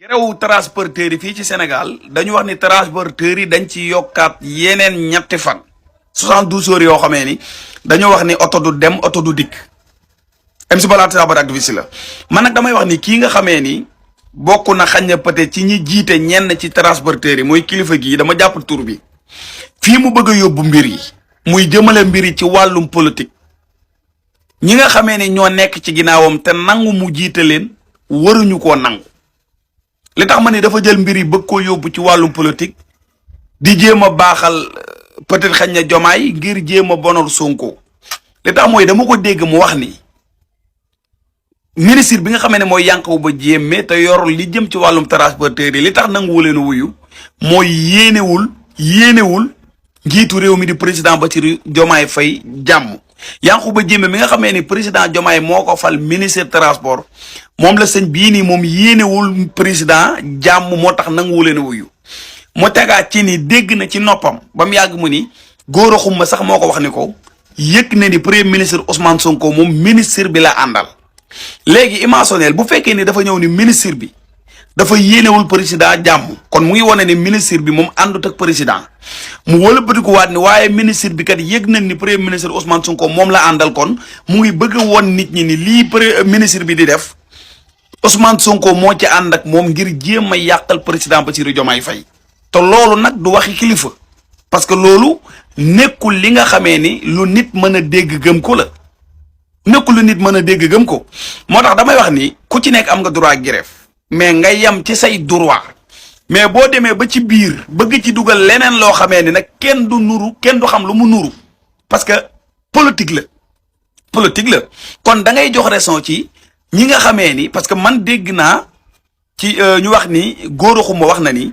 grève transporteurs yi fii ci Sénégal dañu wax ni transporteurs yi dañ ci yokkaat yeneen ñetti fan 72 heures yoo xamee ni dañoo wax ni oto du dem oto du dikk MC Bala Tabar activiste la man nag damay wax ni kii nga xamee ni bokk na xañ na peut-être ci ñi jiite ñenn ci transporteurs yi mooy kilifa gii dama jàpp tur bi fii mu bëgg a yóbbu mbir yi muy jëmale mbir yi ci wàllum politique ñi nga xamee ni ñoo nekk ci ginnaawam te nangu mu jiite leen waruñu koo nangu li tax ma ni dafa jël mbir yi bëgg koo yóbbu ci wàllum politique di jéem a baaxal peut-être xañ na Jomaay ngir jéem a bonal Sonko li tax mooy dama ko dégg mu wax ni ministre bi nga xamee ne mooy Yankhoba Diémé te yor li jëm ci wàllum transporteur yi li tax nanguwu leen wuyu mooy yéenewul njiitu réew mi di président Bassirou Diomaye Faye jàmm Yankhoba Diémé mi nga xamee ni président Diomaye moo ko fal ministre transport moom la sëñ bii nii moom yéenewul président jàmm moo tax nanguwu leen wuyu mu tegaat ci ni dégg na ci noppam ba mu yàgg mu ni góor a xumma sax moo ko wax ni ko yëg na ni premier ministre Ousmane Sonko moom ministre bi la àndal léegi imaginel bu fekkee ni dafa ñëw ni ministre bi dafa yéenewul président jàmm kon mu ngi wane ni ministre bi moom àndut ak président mu wëlbatiku waat ni waaye ministre bi kat yëg nañ ni premier ministre Ousmane Sonko moom la àndal kon mu ngi bëgg a woon nit ñi ni lii ministre bi di def Ousmane Sonko moo ci ànd ak moom ngir jéem a yàqal président Bassirou Diomaye Faye te loolu nag du waxi kilifa parce que loolu nekkul li nga xamee ni lu nit mën a dégg gëm ko la nekkul lu nit mën a dégg gëm ko moo tax damay wax ni ku ci nekk am nga droit grève mais nga yem ci say droit mais boo demee ba ci biir bëgg ci dugal leneen loo xamee ni nag kenn du xam lu mu nuru parce que politique la kon da ngay jox raison ci ñi nga xamee ni parce que man dégg naa ci ñu wax ni góor xuma wax na ni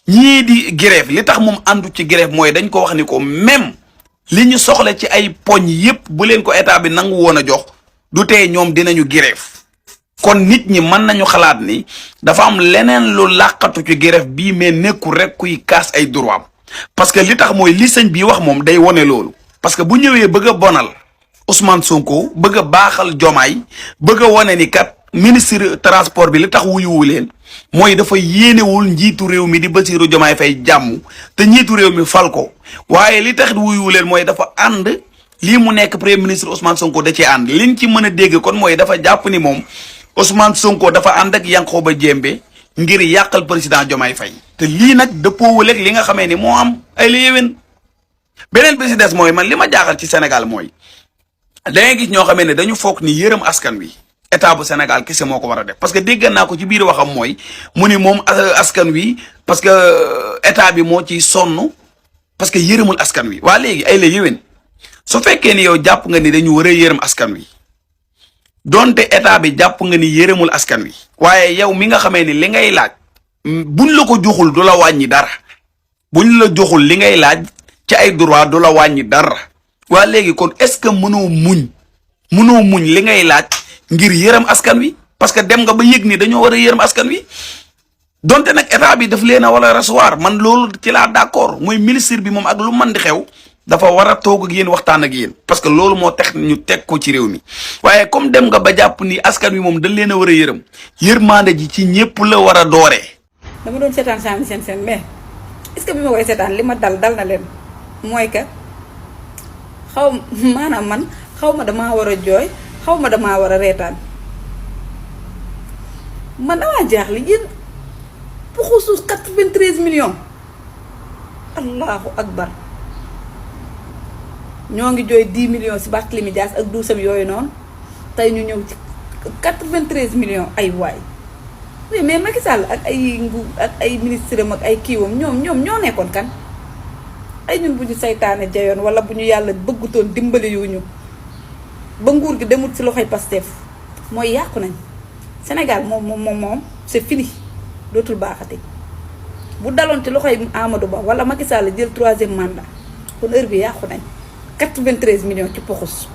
ñii di grève li tax moom àndu ci grève mooy dañ ko wax ni ko même li ñu soxla ci ay poñ yépp bu leen ko état bi nangu woon a jox du tee ñoom dinañu grève kon nit ñi mën nañu xalaat ni dafa am leneen lu làqatu ci grève bii mais nekkul rek kuy kaas ay droit am parce que li tax mooy li sëñ bii wax moom day wone loolu parce que bu ñëwee bëgg a bonal Ousmane Sonko bëgg a baaxal Jomaay bëgg a wone ni kat ministre transport bi li tax wuyuwu leen mooy dafa yéenewul njiitu réew mi di Bassirou Diomaye Faye jàmm te njiitu réew mi fal ko waaye li tax wuyuwu leen mooy dafa ànd lii mu nekk premier ministre Ousmane Sonko da cee ànd liñ ci mën a dégg kon mooy dafa jàpp ni moom Ousmane Sonko dafa ànd ak Yankhoba Diémé ngir yàqal président Diomaye Faye te lii nag dëppoowul ak li nga xamee ni moo am ay la yéwén beneen bi si des mooy man li ma jaaxal ci Sénégal mooy da ngay gis ñoo xamee ne dañu foog ni yërëm askan wi état bu Sénégal kese moo ko war a def parce que dégg naa ko ci biir waxam mooy mu ni moom askan wi parce que état bi moo ciy sonn parce que yërëmul askan wi waa léegi ay la yéwén su fekkee ni yow jàpp nga ni dañu war a yërëm askan wi donte état bi jàpp nga ni yërëmul askan wi waaye yow mi nga xamee ni li ngay laaj buñ la ko joxul du la wàññi dara buñ la joxul li ngay laaj ci ay droit du la wàññi dara waa léegi kon est-ce que mënoo muñ li ngay laaj ngir yërëm askan wi parce que dem nga ba yëg ni dañoo war a yërëm askan wi donte nag état bi daf leen a war a recevoir man loolu ci laa d'accord mooy ministre bi moom ak lu man di xew dafa war a toog ak yéen waxtaan ak yéen parce que loolu moo tax ñu teg ko ci réew mi waaye comme dem nga ba jàpp ni askan wi moom dañ leen a war a yërëm yërmande ji ci ñépp la war a dooree. dama doon seetaan seen mais est-ce que bi ma koy seetaan li ma dal na leen mooy que maanaam man xaw ma damaa war a jooy xaw ma damaa war a reetaan man damaa jaaxle yéen bu xusuus 93 millions allahu akbar ñoo ngi jooy 10 millions si Barthélémy Dias ak duusam yooyu noonu tey ñu ñëw ci 93 millions ay waay mais Macky Sall ak ay ministre am ak ay kiiwam ñoom ñoo nekkoon kan ay ñun bu ñu saytaane jayoon wala bu ñu yàlla bëggutoon dimbali yu ñu ba nguur gi demut ci loxoy Pastef mooy yàqu nañ Sénégal moom c'est fini dootul baaxati bu daloon ci loxoy Amadou Ba wala Macky Sall jël 3e mandat kon heure bi yàqu nañ 93 millions ci poxus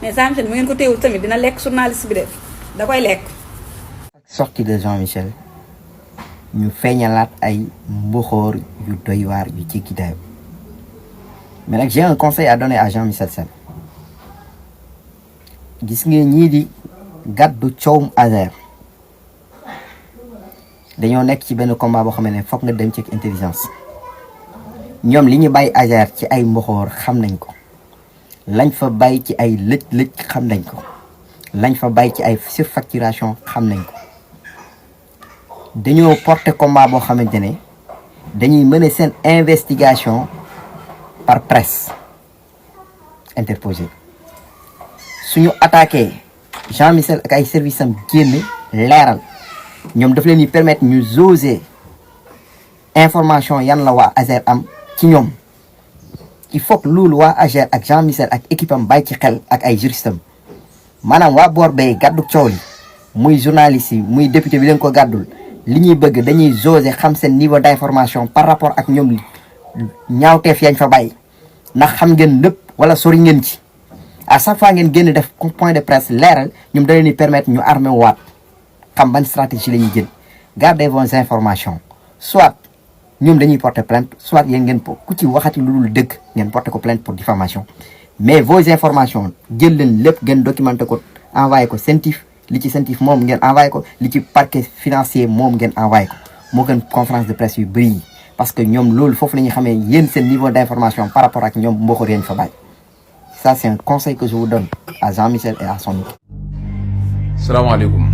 mais Sam Sène mu ngeen ko téewul tamit dina lekk journaliste bi def da koy lekk. Sortie de Jean Michel ñu feeñalaat ay mboxoor yu doy waar yu jéggi dayo mais nag j'ai un conseil à donner à Jean Michel Sène gis ngeen ñii di gàddu coowum Azer dañoo nekk ci benn combat boo xam ne foog nga dem ci intelligence. ñoom li ñu bàyyi Azer ci ay mboxoor xam nañ ko lañ fa bàyyi ci ay lëj-lëj xam nañ ko lañ fa bàyyi ci ay surfacturation xam nañ ko. dañoo porter combat boo xamante ne dañuy mener seen investigation par presse interposée suñu attaqué Jean Michel ak ay service am génn leeral ñoom daf leen di permettre ñu jauger information yan la waa Azer am ci ñoom il faut que loolu waa Azer ak Jean Michel ak équipe am bàyyi ci xel ak ay juristam maanaam waa boor bay gàddu coow li muy journaliste yi muy député bi leen ko gàddul li ñuy bëgg dañuy jauger xam seen niveau d'information par rapport ak ñoom ñaawteef yañ fa bàyyi ndax xam ngeen lépp wala sori ngeen ci à chaque fois ngeen génn def point de presse leeral ñoom da leen di permettre ñu armé waat xam ban stratégie la ñuy jël gardez vos informations soit ñoom dañuy porter plainte soit yéen ngeen ku ci waxati lu dul dëgg ngeen porter ko plainte pour diffamation mais vos informations jël leen lépp ngeen documenté ko envoyé ko CENTIF li ci CENTIF moom ngeen envoyé ko li ci parquet financier moom ngeen envoyé ko moo gën conférence de presse yu bëri yi parce que ñoom loolu foofu la ñuy xamee yéen seen niveau d'information par rapport ak ñoom mboxor yéen fa bàyyi ça c'est un conseil que je vous donne à Jean-Michel et à son équipe. salaamaaleykum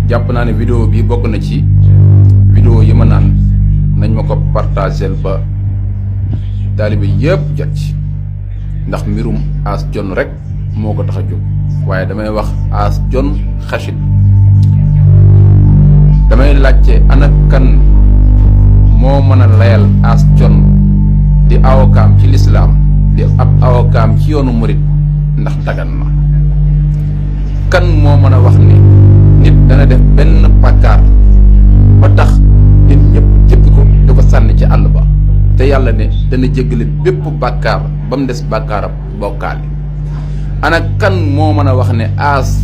jàpp naa ne vidéo bi bokk na ci vidéo yi ma naan nañ ma ko partagel ba taalibe yëpp jot ci ndax mbirum As Jon rek moo ko tax a jóg waaye damay wax As Jon Xachid damay laajte ana kan moo mën a layal As Jon di awokaam ci lislaam di ab awokaam ci yoonu murit ndax dagan na kan moo mën a wax ni nit dana def benn bàkkaar ba tax nit ñëpp jëppi ko di ko sànni ci àll ba te yàlla ne dana jéggale bépp bàkkaar ba mu des bàkkaarab bokkaale ana kan moo mën a wax ne As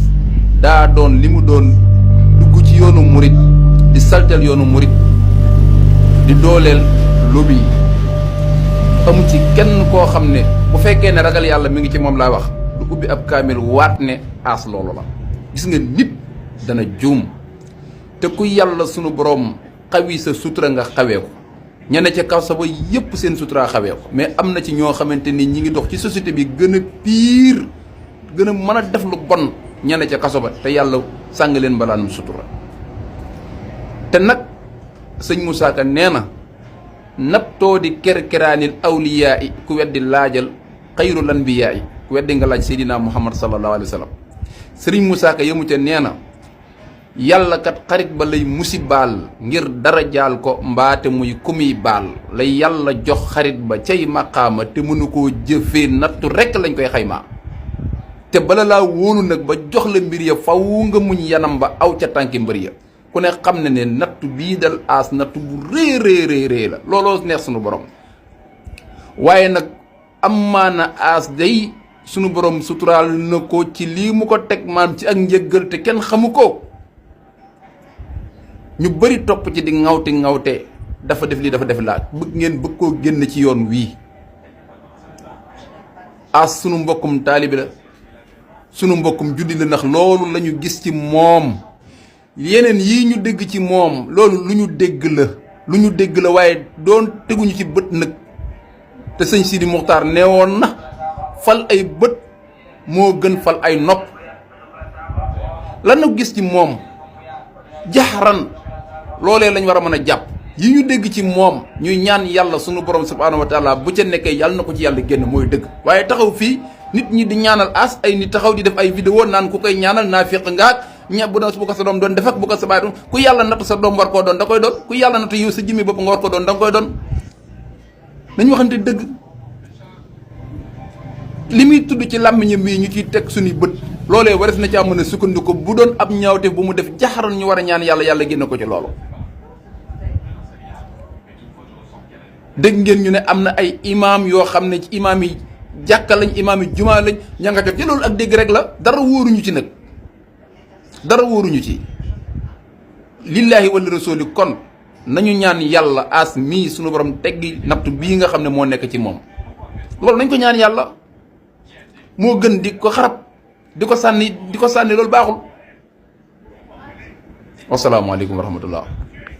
daa doon li mu doon dugg ci yoonu murit di saltel yoonu murit di dooleel lobby yi amu ci kenn koo xam ne bu fekkee ne ragal yàlla mi ngi ci moom laa wax du ubbi ab kaamil waat ne As loolu la gis nga nit dana juum te ku yàlla sunu borom xawi sa sutura nga xawee ko ñene ca kaw sa ba yépp seen sutura xawee ko mais am na ci ñoo xamante ni ñi ngi dox ci société bi gën a pire gën a mën a def lu bon ñene ca kaso ba te yàlla sàng leen mbalaanum sutura te nag sëñ Moussa Ka nee na nattoo di kerkeraanil awliyaa yi ku weddi laajal xayrul anbiyaa yi ku weddi nga laaj Seydina Muhammad sallallahu alayhi wa sallam sëriñ Moussa Ka yëmu ca nee na yàlla kat xarit ba lay musibaal ngir dara jaal ko mbaate muy kumuy baal lay yàlla jox xarit ba cay maqaama te mënu koo jëfee nattu rekk lañ koy xaymaa te bala laa wóolu nag ba jox la mbir ya faw nga muñ yanam ba aw ca tànki mbër ya ku ne xam ne ne nattu bii dal As nattu bu rëy la looloo neex sunu borom waaye nag amaana As day sunu borom suturaal na ko ci lii mu ko teg maam ci ak njëggal te kenn xamu ko ñu bari topp ci di ŋawte dafa def lii dafa def laa bëgg koo génn ci yoon wii As sunu mbokkum taalibi la sunu mbokkum juddi la ndax loolu la ñu gis ci moom yeneen yii ñu dégg ci moom loolu lu ñu dégg la waaye doon teguñu ci bët nag te sëñ Sidi Muxtaar neewoon na fal ay bët moo gën fal ay nopp lan na gis ci moom jaxaran loolee lañ war a mën a jàpp yi ñu dégg ci moom ñuy ñaan yàlla sunu borom subhaanahu wa taala bu ca nekkee yàlla na ko ci yàlla génn mooy dëgg waaye taxaw fii nit ñi di ñaanal As ay nit taxaw di def ay vidéo naan ku koy ñaanal naa féq ngaak bu ko sa doom doon def ak bu ko sa baay doon ku yàlla natt sa doom war koo doon da koy doon ku yàlla natt yow sa jëmmi bopp nga war ko doon da nga koy doon nañu waxante dëgg li muy tudd ci làmmiñam bii ñu ciy teg suñuy bët loolee wares na caa mën a sukkandiku bu doon ab ñaawte bu mu def jaxaroon ñu war a ñaan yàlla génne ko ci loolu dégg ngeen ñu ne am na ay imaam yoo xam ne ci imaam yi jàkka lañ imaam yi jumaa lañ ña nga jot ci loolu ak dégg rek la dara wóoruñu ci nag dara wóoruñu ci lillaahi wala rasuuli kon nañu ñaan yàlla As mii suñu borom teggi nattu bii nga xam ne moo nekk ci moom loolu nañ ko ñaan yàlla moo gën di ko xarab di ko sànni loolu baaxul wasalaamaaleykum wa rahmatullah